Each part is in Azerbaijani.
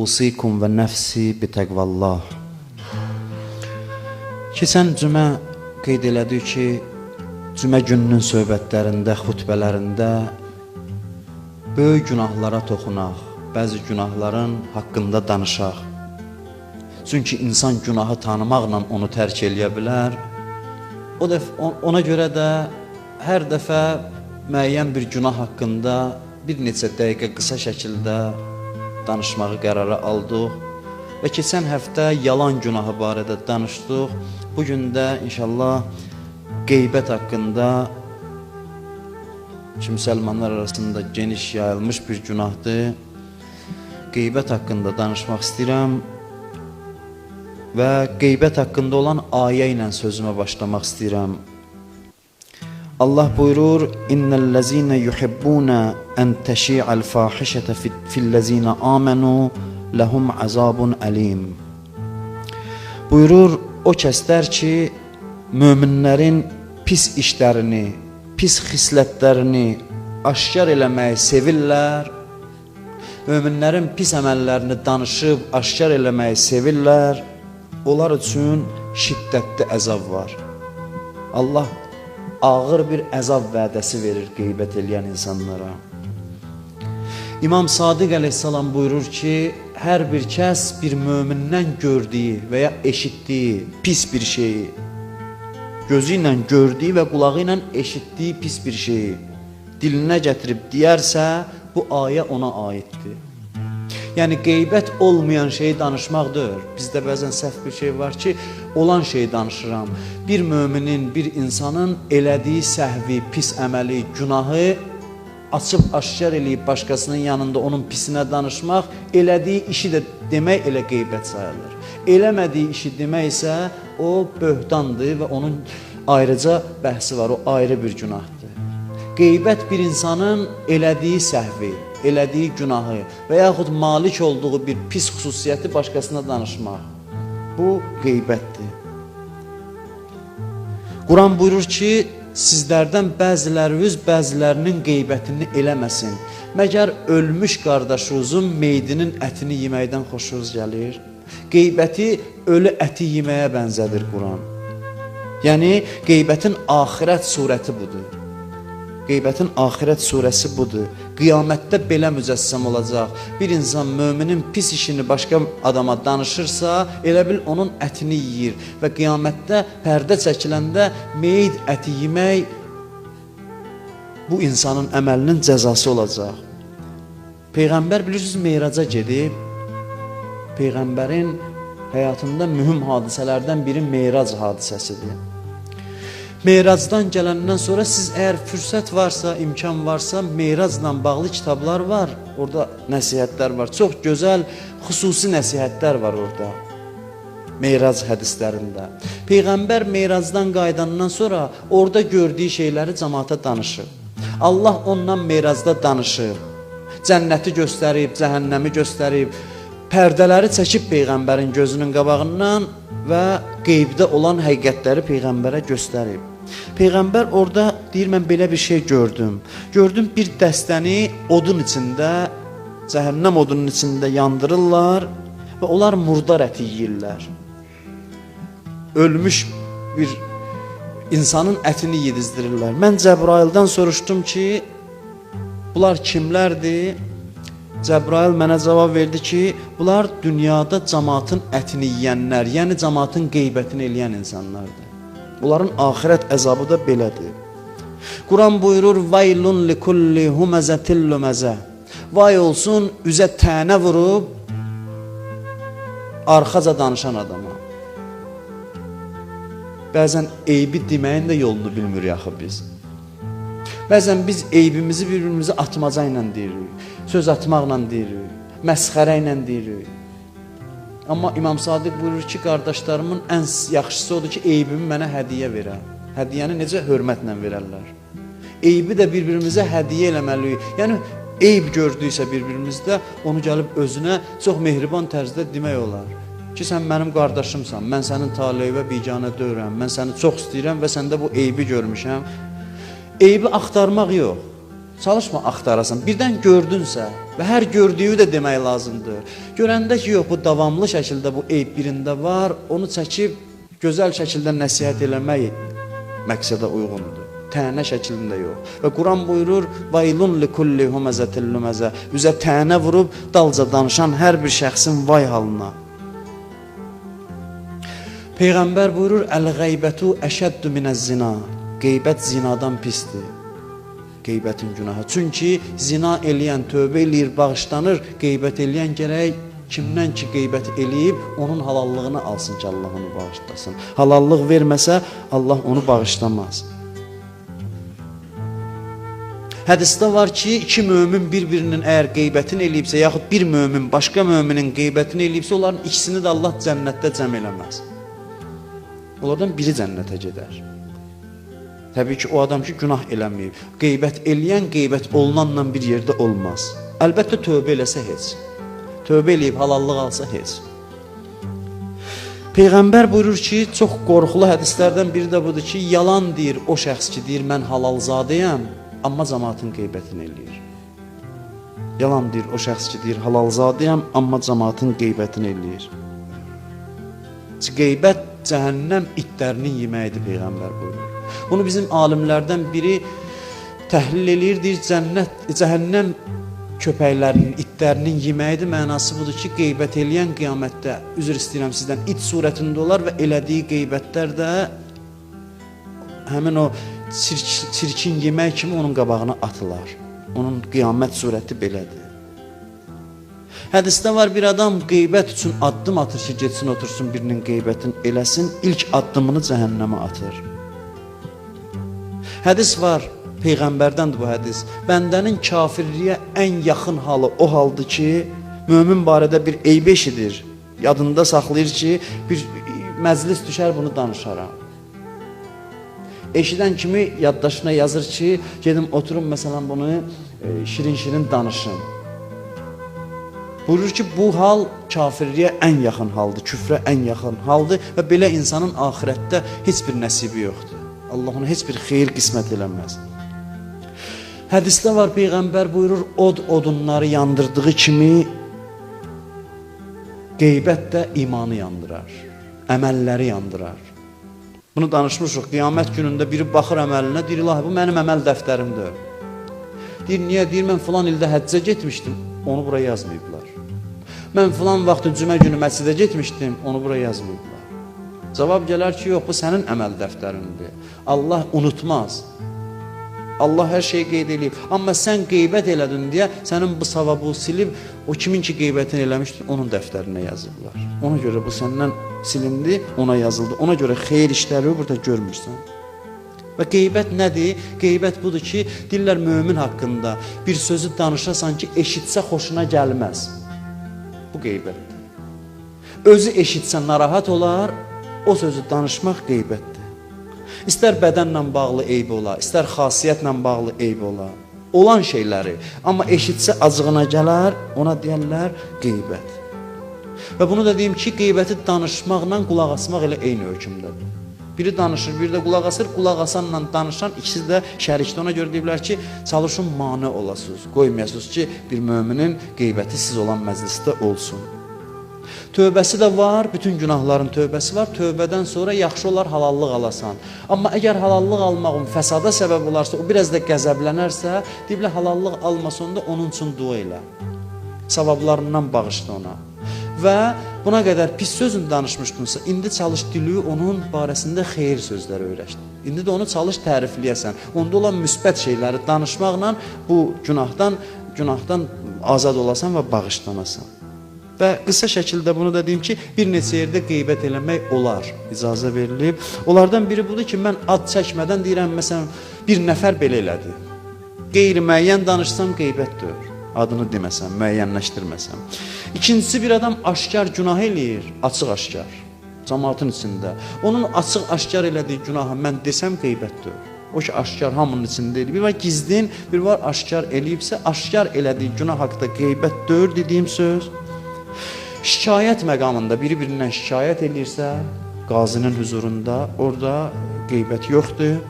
Usikum və nəfsi bitəqvallah. Keçən cümə qeyd elədik ki, cümə gününün söhbətlərində, xutbələrində böyük günahlara toxunaq, bəzi günahların haqqında danışaq. Çünki insan günahı tanımaqla onu tərk eləyə bilər. O dəf ona görə də hər dəfə müəyyən bir günah haqqında bir neçə dəqiqə qısa şəkildə danışmağı qərara aldıq və keçən həftə yalan günahı barədə danışdıq. Bu gün də inşallah qeybət haqqında, ki müsəlmanlar arasında geniş yayılmış bir günahdır. Qeybət haqqında danışmaq istəyirəm və qeybət haqqında olan ayə ilə sözümə başlamaq istəyirəm. Allah buyurur: "İnnellezîne yuhibbûne en teşî'el fâhişete fillezîne âmenû lehum azabun alim." Buyurur, o kəslər ki, möminlərin pis işlərini, pis xislətlərini aşkar eləməyi sevirlər, möminlərin pis əməllərini danışıb aşkar eləməyi sevirlər, onlar üçün şiddətli əzab var. Allah ağır bir əzab vədəsi verir qeybət eləyən insanlara. İmam Sadiq əleyhissalam buyurur ki, hər bir kəs bir mömindən gördüyü və ya eşitdiyi pis bir şeyi, gözü ilə gördüyü və qulağı ilə eşitdiyi pis bir şeyi dilinə gətirib deyərsə, bu ayə ona aiddir. Yəni qeybət olmayan şeyi danışmaq deyil. Bizdə bəzən səhv bir şey var ki, olan şeyi danışıram. Bir möminin, bir insanın elədiyi səhvi, pis əməli, günahı açıb aşkar eləyib başqasının yanında onun pisinə danışmaq, elədiyi işi də demək elə qeybət sayılır. Eləmədiyi işi demək isə o böhtandır və onun ayrıca bəhsi var, o ayrı bir günahdır. Qeybət bir insanın elədiyi səhvi, elədiyi günahı və yaxud malik olduğu bir pis xüsusiyyəti başqasına danışmaq. Bu qeybətdir. Quran buyurur ki, sizlərdən bəziləriniz bəzilərinin qeybətini eləməsin. Məgər ölmüş qardaşınızın meydinin ətini yeməkdən xoşunuz gəlir? Qeybəti ölü əti yeməyə bənzədir Quran. Yəni qeybətin axirət surəti budur. Qeybətin axirət surəsi budur. Qiyamətdə belə mücəssəm olacaq. Bir insan möminin pis işini başqa adama danışırsa, elə bil onun ətini yeyir və qiyamətdə pərdə çəkiləndə meyid əti yemək bu insanın əməlinin cəzası olacaq. Peyğəmbər bilirsiniz Meyraca gedib. Peyğəmbərin həyatında mühüm hadisələrdən biri Meyrac hadisəsidir. Meyracdan gələndən sonra siz əgər fürsət varsa, imkan varsa, Meyracla bağlı kitablar var. Orada nəsihətlər var. Çox gözəl xüsusi nəsihətlər var orada. Meyrac hədislərində. Peyğəmbər Meyracdan qayıdandan sonra orada gördüyü şeyləri cəmaata danışır. Allah ondan Meyracda danışır. Cənnəti göstərib, cəhənnəmi göstərib, pərdələri çəkib Peyğəmbərin gözünün qabağından və qeybdə olan həqiqətləri Peyğəmbərə göstərib. Peyğəmbər orada deyir, mən belə bir şey gördüm. Gördüm bir dəstəni odun içində, cəhənnəm odunun içində yandırırlar və onlar murdar əti yeyirlər. Ölmüş bir insanın ətini yedizdirirlər. Mən Cəbraildən soruşdum ki, bunlar kimlərdir? Cəbrail mənə cavab verdi ki, bunlar dünyada cəmaatın ətini yeyənlər, yəni cəmaatın qeybətini eləyən insanlardır. Onların axirət əzabı da belədir. Quran buyurur: "Vaylun likulli humezetil lumeze." Vay olsun üzə tənə vurub arxaca danışan adama. Bəzən eybi deməyin də yolunu bilmirik axı biz. Bəzən biz eybimizi bir-birimizə atmaca ilə deyirik, söz atmaqla deyirik, məsxərə ilə deyirik. Amma İmam Sadiq buyurur ki, qardaşlarımın ən yaxşısı odur ki, eybimi mənə hədiyyə verə. Hədiyyəni necə hörmətlə verərlər? Eybi də bir-birimizə hədiyyə eləməliyik. Yəni eyb gördüksə bir-birimizdə, onu gəlib özünə çox mehriban tərzdə demək olar ki, sən mənim qardaşımsan, mən sənin taleyvə biganə deyirəm, mən səni çox istəyirəm və səndə bu eybi görmüşəm. Eybi axtarmaq yox. Çalışma axtarasan. Birdən gördünsə və hər gördüyü də demək lazımdır. Görəndə ki, yox, bu davamlı şəkildə bu eyb birində var, onu çəkib gözəl şəkildə nəsihət eləmək məqsədə uyğundur. Tənə şəklində yox. Və Quran buyurur: "Vaylun likulli humezetil lumeze." Üzə tənə vurub dalca danışan hər bir şəxsin vay halına. Peyğəmbər buyurur: "Əl-qeybətu əşəddü minəz-zina." Qeybət zinadan pisdir. Qeybətin günahı. Çünki zina eləyən tövbə eləyir, bağışlanır. Qeybət eləyən gərək kimdən ki qeybət eləyib, onun halallığını alsın ki, Allah onu bağışlasın. Halallıq verməsə, Allah onu bağışlamaz. Hədisdə var ki, iki mömin bir-birinin əgər qeybətini eləyibsə, yaxud bir mömin başqa möminin qeybətini eləyibsə, onların ikisini də Allah cənnətdə cəm eləməz. Onlardan biri cənnətə gedər. Təbii ki, o adam ki, günah eləməyib. Qeybət eləyən, qeybət olunanla bir yerdə olmaz. Əlbəttə, tövbə eləsə heç. Tövbə eləyib, halallıq alsa heç. Peyğəmbər buyurur ki, çox qorxulu hədislərdən biri də budur ki, yalan deyir o şəxs ki, deyir, mən halalzadəyəm, amma cəmaatın qeybətini eləyir. Yalan deyir o şəxs ki, deyir, halalzadəyəm, amma cəmaatın qeybətini eləyir. Qeybət cəhənnəm itlərinin yeməyidir, Peyğəmbər buyurur. Bunu bizim alimlərdən biri təhlil eləyir, deyir, cəhənnəm köpəklərinin, itlərinin yeməyidir. Mənası budur ki, qeybət eləyən qiyamətdə, üzr istəyirəm sizdən, it surətində olar və elədiyi qeybətlər də həmin o çirkin yemək kimi onun qabağına atılar. Onun qiyamət surəti belədir. Hədisdə var, bir adam qeybət üçün addım atır ki, getsin otursun birinin qeybətini eləsin, ilk addımını cəhənnəmə atır. Hədis var, Peyğəmbərdəndir bu hədis. Bəndənin kafirliyə ən yaxın halı o haldır ki, mömin barədə bir eyb eşidir. Yadında saxlayır ki, bir məclis düşər bunu danışaram. Eşidən kimi yaddaşına yazır ki, gedim oturum məsələn bunu şirin-şirin danışım. Buyurur ki, bu hal kafirliyə ən yaxın haldır, küfrə ən yaxın haldır və belə insanın axirətdə heç bir nəsibi yoxdur. Allah ona heç bir xeyir qismət eləməz. Hədisdə var, Peyğəmbər buyurur, od odunları yandırdığı kimi qeybət də imanı yandırar, əməlləri yandırar. Bunu danışmışıq, qiyamət günündə biri baxır əməlinə, deyir, ilahi, bu mənim əməl dəftərimdir. Deyir, niyə? Deyir, mən filan ildə həccə getmişdim, onu bura yazmayıblar. Mən filan vaxtı cümə günü məscidə getmişdim, onu bura yazmayıblar. Cavab gələr ki, yox, bu sənin əməl dəftərindir. Allah unutmaz. Allah hər şeyi qeyd eləyib. Amma sən qeybət elədin deyə sənin bu savabı silib, o kimin ki qeybətini eləmişdir, onun dəftərinə yazıblar. Ona görə bu səndən silindi, ona yazıldı. Ona görə xeyir işləri burada görmürsən. Və qeybət nədir? Qeybət budur ki, deyirlər mömin haqqında bir sözü danışasan ki, eşitsə xoşuna gəlməz. Bu qeybətdir. Özü eşitsə narahat olar, o sözü danışmaq qeybətdir. İstər bədənlə bağlı eyb ola, istər xasiyyətlə bağlı eyb ola. Olan şeyləri, amma eşitsə acığına gələr, ona deyərlər qeybət. Və bunu da deyim ki, qeybəti danışmaqla qulaq asmaq elə eyni hökmdədir. Biri danışır, biri də qulaq asır, qulaq asanla danışan ikisi də şərikdir. Ona görə deyiblər ki, çalışın mane olasınız, qoymayasınız ki, bir möminin qeybəti siz olan məclisdə olsun. Tövbəsi də var, bütün günahların tövbəsi var. Tövbədən sonra yaxşı olar halallıq alasan. Amma əgər halallıq almağın fəsada səbəb olarsa, o biraz da qəzəblənərsə, deyiblər halallıq almasa onda onun üçün dua elə. Savablarından bağışla ona. Və buna qədər pis sözünü danışmışdınsa, indi çalış dili onun barəsində xeyir sözləri öyrəşdir. İndi də onu çalış tərifləyəsən. Onda olan müsbət şeyləri danışmaqla bu günahdan azad olasan və bağışlanasan. Və qısa şəkildə bunu da deyim ki, bir neçə yerdə qeybət eləmək olar, icazə verilib. Onlardan biri budur ki, mən ad çəkmədən deyirəm, məsələn, bir nəfər belə elədi. Qeyri-müəyyən danışsam qeybət deyil. Adını deməsəm, müəyyənləşdirməsəm. İkincisi, bir adam aşkar günah eləyir, açıq-aşkar, cəmaatın içində. Onun açıq-aşkar elədiyi günahı mən desəm qeybət deyil. O ki, aşkar hamının içində eləyib. Bir var gizlin, bir var aşkar eləyibsə, aşkar elədiyi günah haqda qeybət deyil dediyim söz. Şikayət məqamında biri-birindən şikayət eləyirsə, qazinin hüzurunda orada qeybət yoxdur.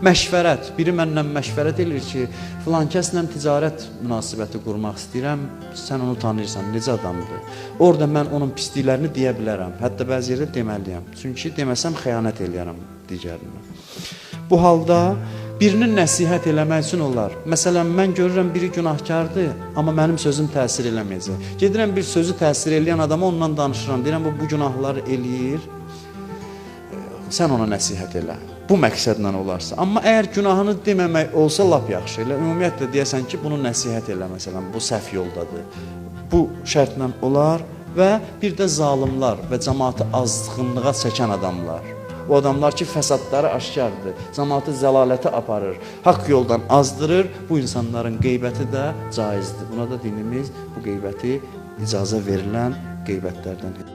Məşvərət, biri mənlə məşvərət eləyir ki, filan kəslə ticarət münasibəti qurmaq istəyirəm, sən onu tanıyırsan, necə adamdır? Orada mən onun pisliklərini deyə bilərəm, hətta bəzi yerdə deməliyəm. Çünki deməsəm xəyanət eləyərəm digərinə. Bu halda birinin nəsihət eləmək üçün olar. Məsələn, mən görürəm biri günahkardır, amma mənim sözüm təsir eləməyəcək. Gedirəm bir sözü təsir eləyən adama ondan danışıram. Deyirəm bu günahları eləyir. Sən ona nəsihət elə. Bu məqsədlə olarsa. Amma əgər günahını deməmək olsa lap yaxşı. Elə ümumiyyətlə deyəsən ki, bunu nəsihət elə məsələn, bu səhv yoldadır. Bu şərtlə olar və bir də zalimlar və cəmaatı azğınlığa çəkən adamlar. O adamlar ki, fəsadları aşkardır, cəmaatı zəlalətə aparır, haqq yoldan azdırır, bu insanların qeybəti də caizdir. Buna da dinimiz bu qeybəti icazə verilən qeybətlərdən.